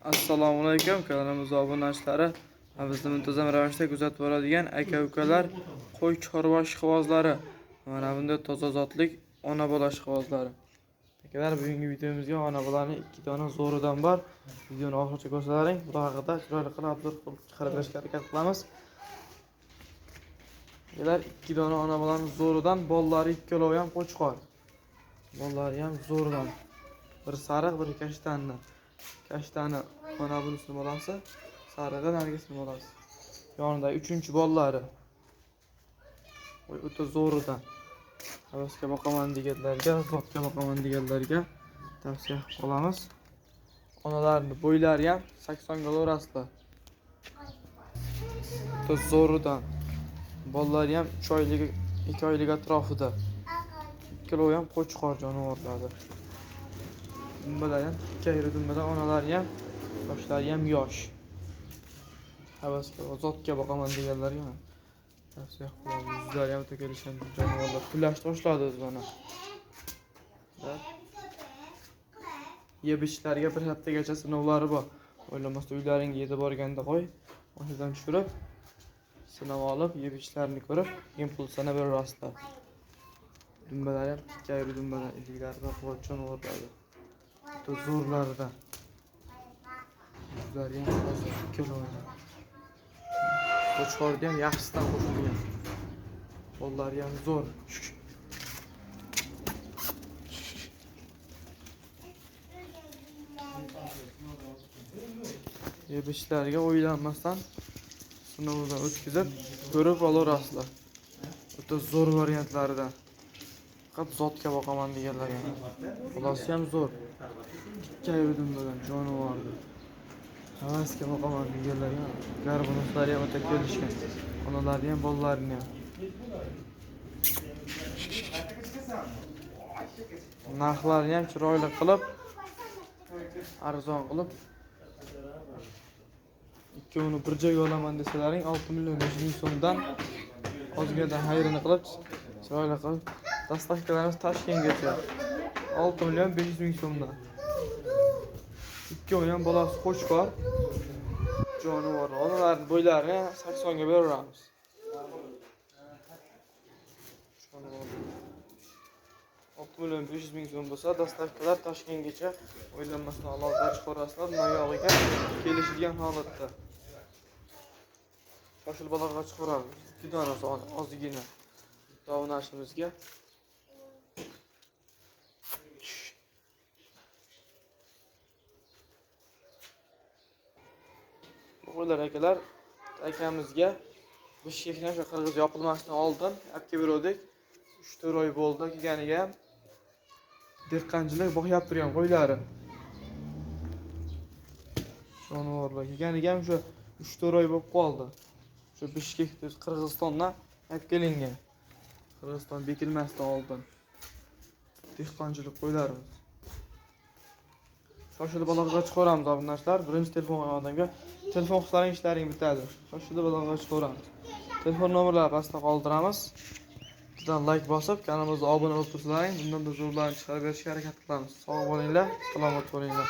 Assalomu alaykum kanalimiz obunachilari va bizni muntazam ravishda kuzatib boradigan aka-ukalar, qo'y chorva ishqibozlari. Mana bunday toza zotlik ona bola ishqibozlari. Akalar, bugungi videomizga ona bolani ikki dona zo'ridan bor. Videoni oxirigacha ko'rsalaring, bu haqida chiroyli qilib obzor qilib chiqarib berishga harakat qilamiz. Akalar, ikki dona ona bolani zo'ridan, bollari ikkalovi ham qo'chqor. Bollari ham zo'ridan. Bir sariq, bir kashtanni. Kashtani ona bunisini bolasi, sarig'i narigisini bolasi. Yonida uchinchi bollari. O'ta zo'ridan. Havasga boqaman deganlarga, zotga boqaman deganlarga tavsiya qilib qolamiz. Onalarning bo'ylari ham 80 ga orasida. O'ta zo'ridan. Bollari ham 3 oylik, 2 oylik atrofida. Ikkalovi ham qo'chqor jonivorlar. Dumbalar ham ikki ayri dumbadan, onalari ham yoshlari ham yosh. Havasga, zotga boqaman deganlarga tavsiya qilamiz. Yuzlari ham o'ta kelishgan jonivorlar. Pulash boshladi o'zi mana. Yeb ichishlariga bir haftagacha sinovlari bor. O'ylamasdan uylaringga yetib borganda qo'y, mashinadan tushirib, sinov olib, yeb ichishlarini ko'rib, keyin pul sanab berasizlar. Dumbalari ham ikki ayri dumbalar, iliklari va quvvat jonivorlar. O'ta zo'rlaridan. Yuzlari ham toza, ikkalari. Qo'chqorni ham yaxshisidan qo'shilgan. Bollari ham zo'r. Yeb ichishlariga o'ylanmasdan sinovdan o'tkazib, ko'rib olaverasizlar. O'ta zo'r variantlaridan. Faqat zotga boqaman deganlarga. Bolasi ham zo'r. Ikki ayri bilan jonivordi. Havasga boqaman deganlarga garbunoslari ham o'ta kelishgan. Onalari ham, bolalarini ham. Narxlarini ham chiroyli qilib, arzon qilib, ikkovini bir joyga olaman desalaring 6 million 500 ming so'mdan ozgina xayrini qilib, chiroyli qilib dastavkalarimiz Toshkentgacha 6 million 500 ming so'mdan. Ikkovi ham bolasi qo'chqor jonivor. Onalarning bo'ylarini 80 ga beraveramiz. 6 million 500 ming so'm bo'lsa, dastavkalar Toshkentgacha o'ylanmasdan aloqa chiqarasizlar. Bundan yog'iga kelishilgan holatda. Shoshil baloga chiqaramiz. Ikki donasi ozgina obunachimizga. Qo'ylar akalar, akamizga Bishkekdan o'sha qirg'iz yopilmasdan oldin olib kelib berdik. 3-4 oy bo'ldi kelganiga. Dehqonchilik boqyapti turgan qo'ylari. Jonivorlar kelganiga ham o'sha 3-4 oy bo'lib qoldi. O'sha Bishkek Qirg'izistondan olib kelingan. Qirg'iziston bekilmasdan oldin. Dehqonchilik qo'ylarimiz. Shoshilib aloqaga chiqaramiz obunachilar. Birinchi telefon qilgan odamga telefon qilsalaring ishlaring bitadi. Shoshilib aloqaga chiqaramiz. Telefon nomerlarini pastda qoldiramiz. Bizdan like bosib, kanalimizga obuna bo'lib tursalaring, bundan da zo'rlarni chiqarib berishga harakat qilamiz. Sog' bo'linglar, salomat bo'linglar.